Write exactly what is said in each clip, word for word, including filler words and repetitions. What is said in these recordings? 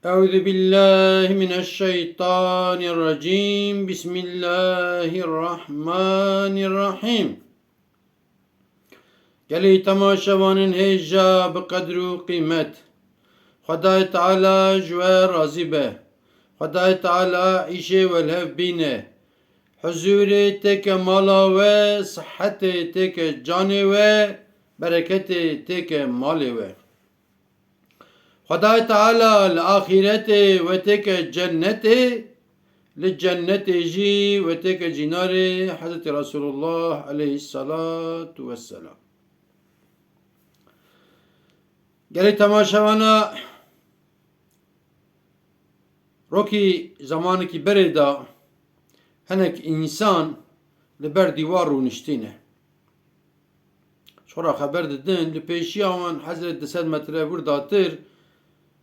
Euzu billahi mineşşeytanirracim. Bismillahirrahmanirrahim. Gelî temaşevanên hêja bi qedr û qîmet. Xwedayê Teala ji we razî be. Xwedayê Teala îşê we li hev bîne. Huzûrê têke mala we, sihetê têke canê we, bereketê têke malê we. Xwedayê Teala li axîretê we têke cennetê, li cennetê jî we têke cînarê Hezretî Resulullah aleyhisselatu vesselam. Gelê temaşevana, rokî zamanekî berê de hinek însan li ber dîwar rûniştîne. Ji xwe re xeber didin, li pêşiya wan hezrê du sed metre wir datir,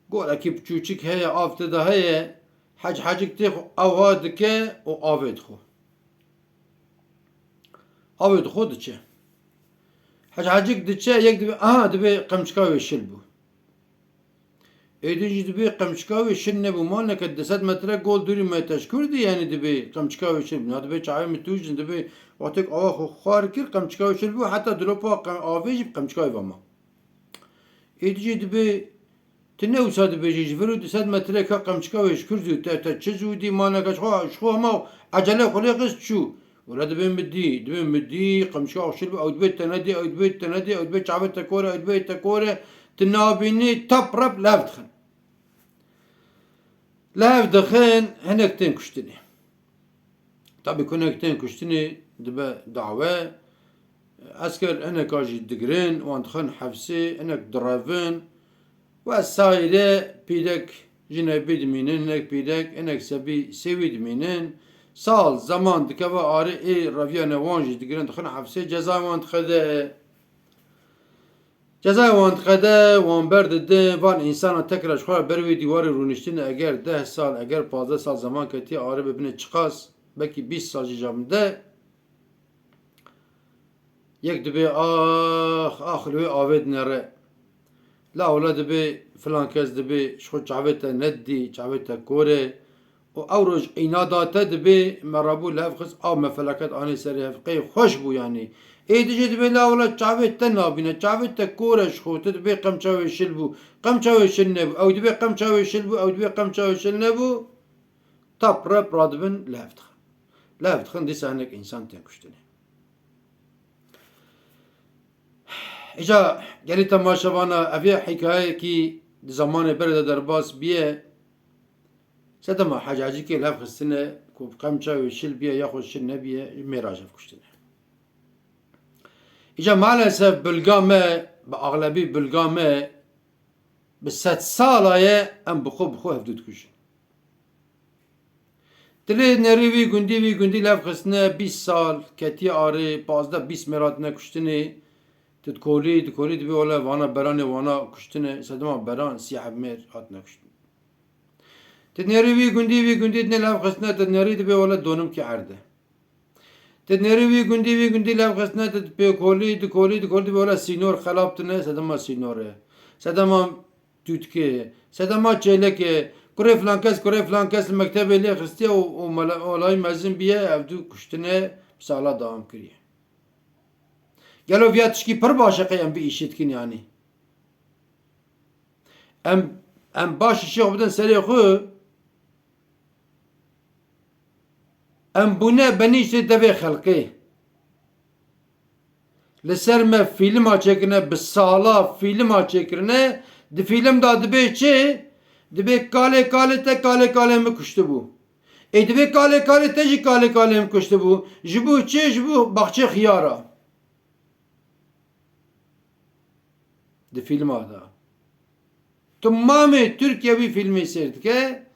golekî piçûçik heye, av tê de heye, hec hecik tê xwe ew ha dike û avê dixwe. Avê dixwe diçe. Hec hecik diçe, yek dibê, aha, dibê qemçika wê şil bû. Êdî jî dibê qemçika wê şil nebû. Ma neke du sed metre gol dûrî me te ji kurdî, yanî dibê qemçika wê şil bû. Na dibê çavê min tûj in, dibê wextêk awa xwe xwar kir, qemçika wê şil bû, heta dilopa qe-, avê jî bi qemçika wê ve ma. Êdî jî dibê, tu ne wisa dibêjî, ji vir û du sed metre ka qemçika wê ji kur zû, te, te çi zû dî, ma neke ji xwe, ji xwe hema ecele xwe lê xist çû. Wele dibê min dî, dibê min dî, qemçika xwe şil bû, ew dibê te nedî, ew dibê te nedî, ew dibê çavê te kor e, ew dibê te kor e, tu nabînî, tap rep li hev dixin. Li hev dixin, hinek tên kuştinê. Tabî ku hinek tên kuştinê dibe dawe, esker hineka jî digirin, wan dixin hefsê, hinek direvin. Wesaire pîrek jinebî dimînin, hinek pîrek, hinek sebî sêwî dimînin. Sal, zeman dikeve arê ê reviyane wan jî digirin, dixin hefsê, cezayê wan dixede. Cezayê wan dixede, wan berdidin, van însana tekrar ji xwe re ber wê dîwarê rûniştine, eger deh sal, eger pazdeh sal zeman ketiye arê bibine çiqas, belkî bîst sal jî ja min de. Yek dibê, ax, ax, li wê avê dinere. La wele dibê, filan kes dibê, ji xwe çavê te nedidî, çavê te kor e. Û ew roj înada te dibê, me rabû li hev xist, av me felaket anî serê hev. Qey xweş bû yanî. Êdî jî dibê, la wele çavê te nabîne, çavê te kor e ji xwe, tu dibê qemça wê şil bû, qemça wê şil nebû, ew dibê qemça wê şil bû, ew dibê qemça wê şil nebû. Tap rep radibin, li hev dixin. Li hev dixin, dîsa hinek însan tên kuştinê. Îca gelî temaşevana, ev yê hîkayeyekî di zamanê berê de derbas biye. Sedema hecacikê li hev xistine ku bi qemça wê şil biye yaxud şil nebiye, mêra ji hev kuştine. Îca maalesef bilga me, bi axlebî bilga me, bi sed sala ye em bi xwe bi xwe hevdû dikujin. Dilê nerî wî gundî, wî gundî lev xistine, bîst sal ketiye arê, pazdeh bîst mêr hatine kuştinê. Tu dikolî, dikolî dibê wele vana beranê wana kuştine, sedema beran sî heb mêr hatine kuştin. Tu nerî wî gundî, wî gundî dine lev xistine, tu nerî dibê wele donimkî erde. Ti nerî wî gundî, wî gundî lev xistine, ti pê kolî, di kolî, di kolî, di wele sînor xelap tine, sedema sînor e. Sedema tûtkê ye. Sedema çêlek e. Kurê filan kes, kurê filan kes li mektebê lê xistiye û, û mela-, melayî mezin biye, ev du kuştine, bi sala dewam kiriye. Gelo viya tişkî pir baş e qey em bi îşê dikin yanî. Em, em baş îşê xwe bidin serê xwe, em bûne benîştê devê xelkê. Li ser me fîlma çêkirine, bi sala fîlma çêkirine, di fîlim de dibê çi? Dibê kalê kalê te kalê kalê min kuştibû. Ê dibê kalê kalê te jî kalê kalê min kuştibû. Ji bo çi? Ji bo baxçê xiyara. Di fîlma de. Temamê Tirkiye wî fîlmê seyr dike.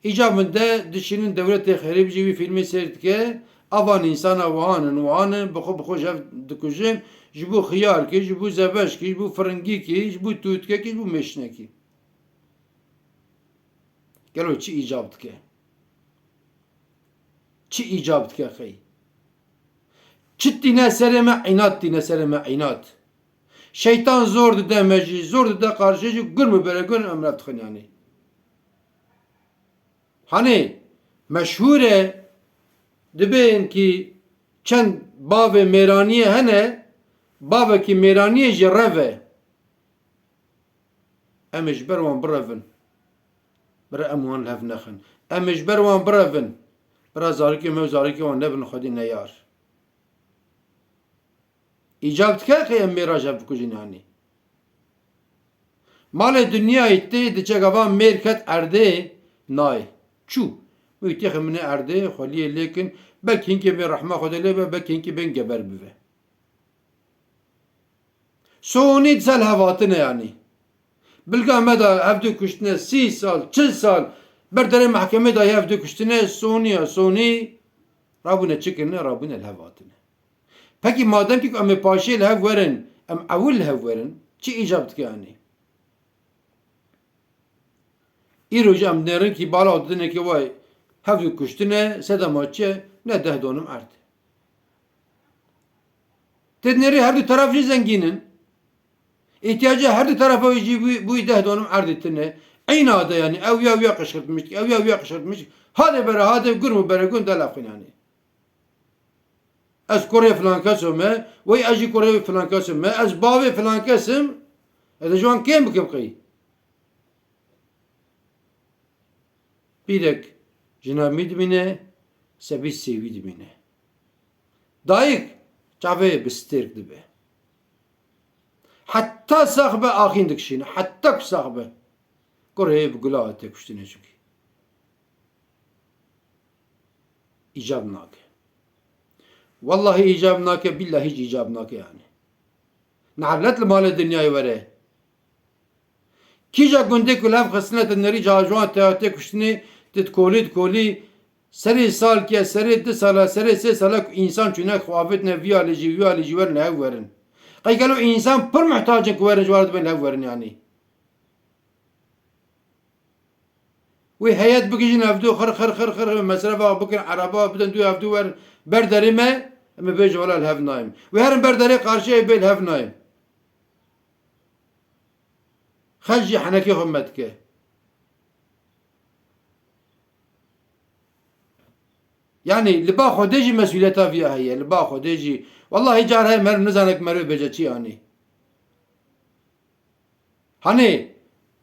Îca min de dişînin dewletê xerîb jî wî fîlmê seyr dike. Avan însana wihan in, wihan in, bi xwe, bi xwe jev dikujin. Ji bo xiyarkî, ji bo zebeşkî, ji bo firingîkî, ji bo tûtkekî, ji bo mêşinekî. Gelo çi îcab dike? Çi îcab dike xey? Çi tîne serê me, înat tîne serê me, înat. Şeytan zor dide me jî, zor dide qarşê jî, gur min bere gur, em ref dixin yanî. Hanê meşhûr e, dibên kî çend bavê mêraniyê hene, bavekî mêraniyê jî rev e. Em ê ji ber wan birevin. Bira em wan li hev nexin. Em ê ji ber wan birevin. Bira zarokê me û zarokê wan nebin xwedî neyar. Îcab dike qey em mêra ji hev bikujin yanî. Malê dinyayê tê diçe gava mêr ket erdê nayê. Çû. Wî têxin binê erdê, xweliyê lê kin. Belkî hinkê bên rehma Xwedê lê be, belkî hinkê bên geber bive. Sonî di ser hev hatine yanî. Bilga me de hevdû kuştine sî sal, çil sal ber derê mehkemê dayî hevdû kuştine, sonî ya sonî rabûne çi kirine, rabûne li hev hatine. Pekî madem kî em ê paşê li hev werin, em ewil li hev werin, çi îcab dike yanî? Îro jî em dinêrin kî bala û dinekê wayê hevdû kuştine, sedema çi ye? Ne deh donim erd. Tê dinêrî her du teraf jî zengîn in. Îhtiyacê her du terefa wî jî bû, bûyî deh donim erdî tune. Eyna de yanî ew ya wîya qişqirtmiş, ew ya wîya qişqirtmiş. Hadê bere hadê, gun û bere gun de lafin yanî. Ez kurê filan keso me, wey ez jî kurê filan keso me, ez bavê filan kesim, ez ê ji wan kêm bikim qey? Pîrek jina mî dimîne, sebî sêwî dimîne. Dayik çavê bi stêrk dibe. Heta sax be axîn dikişîne, heta ku sax be. Kurê bi gula tê kuştinê çikî. Îcab nake. Wellahî îcab nake, billahî jî îcab nake yanî. Nelet li malê dinyayê were. Kîja gundê ku lev xistine te nerî cajuan te tê kuştinê, ti dikolî dikolî, serê salke, serê du sala, serê sê sala ku însan çûne xwe avêtine vî alî jî, wî alî jî werin li hev werin. Qey gelo însan pir muhtac in ku werin ji wan re dibên li hev werin yanî. Wê heyet bigihîjin hevdû xir, xir, xir, xir, mesrefa bikin, ereba bidin dû hevdû wer ber derê me, em ê bêjin wela li hev nayêm. Wê herin ber derê qarşiyê bê li hev nayêm. Xelk jî henekê xwe me dike. Yanî li ba Xwedê jî mesûliyeta viya heye, li ba Xwedê jî. Wellahî car heye meriv nizane ku meriv bêje çi yanî. Hanê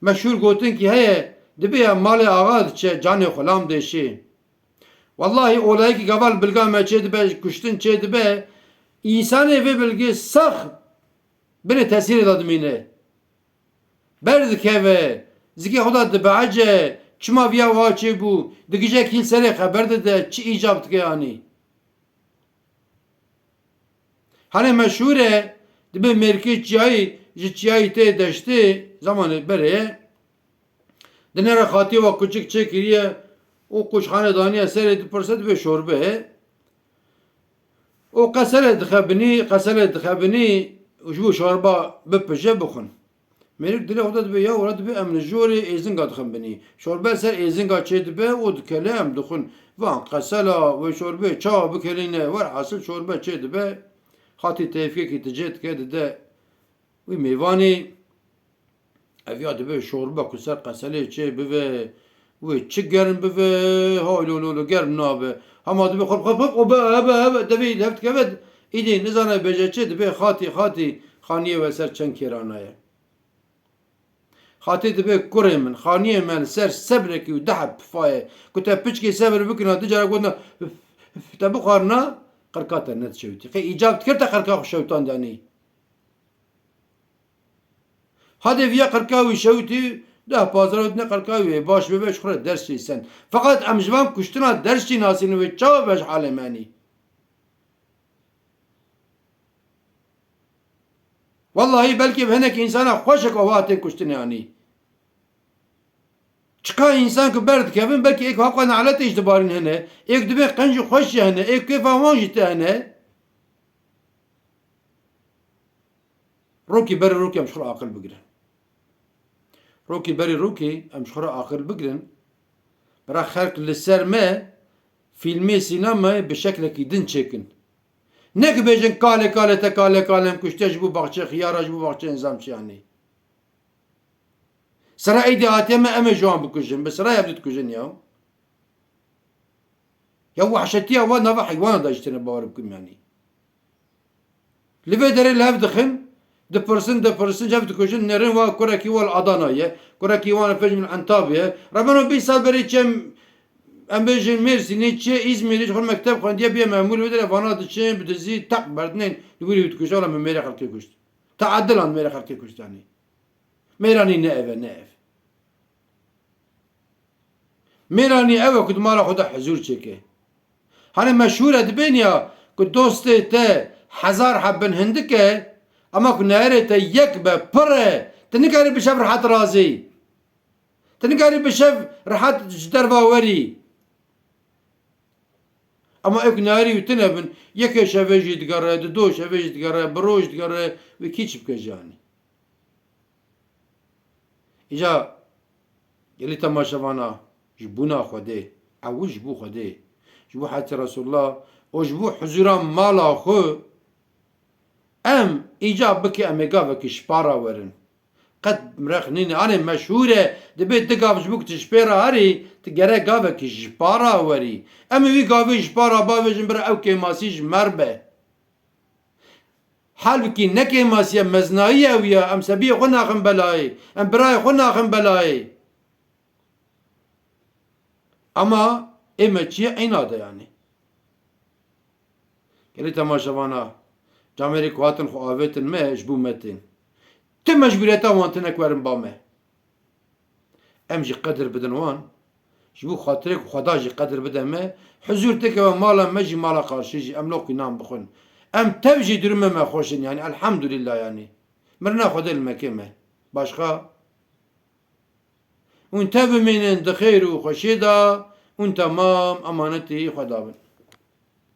meşhûr gotinkî heye, dibe ya malê axa diçe, canê xulam dêşê. Wellahî olayekî gava li bilga me çê dibe, kuştin çê dibe, însanê vê bilgê sax binê tesîrê de dimîne. Berdikeve, zikê xwe de dibeece, çima viya wiha çêbû, digije kî li serê xeber dide, çi îcab dike yanî? Hanê meşhûr e, dibe mêrkê çiyayî, ji çiyayî tê deştê, zamanê berê ye. Dinere xatiyê wa kuçik çêkiriye û qûçxane daniye serê, dipirse dibe şorbe ye. Û qesere dixebinî, qesere dixebinî û ji bo şorba bipije bixwin. Mêrik dilê xwe de dibe, ya were dibe em li jorê êzinga dixin binî. Şorbe ser êzinga çê dibe û dikele em dixwin. Van qesela wê şorbeyê çawa bikelîne, werhasil şorbe çê dibe. Xatî teyfkekî ticê dike dide wî mêvanê. Ev ya dibe şorbe ku ser qeselê çê bive, wê çi germ bive, hay lo lo lo germ nabe. Hema dibe xop xop xop û be, be, be, devê hev dikeve, îdî nizane bêje çi dibe, xatî, xatî, xaniyê we ser çend kêrana ye. Xatê dibe, kurê min, xaniyê me li ser sebrekî û deheb pifa ye. Ku te piçkê sebir bikirina, du cara gotina, "Üf, üf, te bixwarina, qirka te nediçewitî." Qey îcab dikir te qirka xwe şewitand yanî. Hadê viya qirka wî şewitî, deh pazdeh rojine qirka wî baş bibe, ji xwe re ders jî sen. Feqet em ji van kuştina ders jî nasînin, wê çawa be ji halê me nî? Wellahî belkî bi hinek însana xweş e ku ava tên kuştinê anî. Çiqa însan ku berdikevin, belkî êk haqqa naletê jî dibarîn hene, êk dibên qenc û xweş jî hene, êk kêfa wan jî tê hene. Rokî berî rokî em ji xwe re aqil bigirin. Rokî berî rokî em ji xwe re aqil bigirin. Bira xelk li ser me fîlmê sînemayê bi şeklekî din çêkin. Ne ku bêjin kalê kalê te kalê kalê em kuşte ji bo baxçê xiyara, ji bo baxçê nizam çi yanî. Sira êdî hatiye me em ê ji wan bikujin. Bi sira ev dikujin ya. Ya wehşetiya wan nava heywana de jî têne bawer bikim yanî. Li vê derê li hev dixin, dipirsin, dipirsin, hev dikujin, nêrin wa kurekî wan li Adana ye, kurekî wan fêj min Entab ye. Rebeno bîst sal berê çi em, em bêjin Mêrsînê, çi Îzmîrê, ji xwe mekteb xwendiye, biye memûr, li vê derê vana diçin, bi dizî, teq berdinên, li wir wî dikuje, ala min mêrê xelkê kuşt. Teadilan mêrê xelkê kuşt yanî. Mêranî ne ev e, ne ev. Mêranî ew e ku di mala xwe de hizûr çêke. Hanê meşhûr e dibên ya ku dostê te hezar heb bin hindik e, ama ku neyarê te yek be pir e, tu nikarî bi şev rehet razî. Tu nikarî bi şev rehet ji derva werî. Ama ew ku neyarî wî tune bin, yekê şevê jî digere, di do şevê jî digere, bi roj digere, wî kî çi bike jî anî. Îca gelî temaşevana ji bûna Xwedê, ew ji bo Xwedê, ji bo Hezretî Resulullah û ji bo huzûra mala xwe em îca bike em ê gavekî ji para werin. Qet mirex nîne. Anê meşhûr e, dibê tu gav ji bo ku tu ji pê re herî, tu gerek gavekî ji para werî. Em ê wî gavê ji para bavêjin bira ew kêmasî ji me re be. Halbikî ne kêmasiye, meznayî ye wî ya, em sebiyê xwe naxin belayê, em birayê xwe naxin belayê. Ama ê me çi ye eyna de yanî. Gelî temaşevana, camêrê ku hatin xwe avêtin me, ji bo me tên. Ti mecbûriyeta wan tine ku werin ba me. Em jî qedir bidin wan. Ji bo xatirê ku Xweda jî qedir bide me, huzûr têkeve mala me jî, mala qarşî jî, em loqî nan bixwin. Em tev jî durumê me xweş in, yanî elhamdulillah yanî. Mirina Xwedê li me kêm e. Başqa? Hûn tev bimînin di xêr û xweşiyê de, hûn temam emanetî Xweda bin.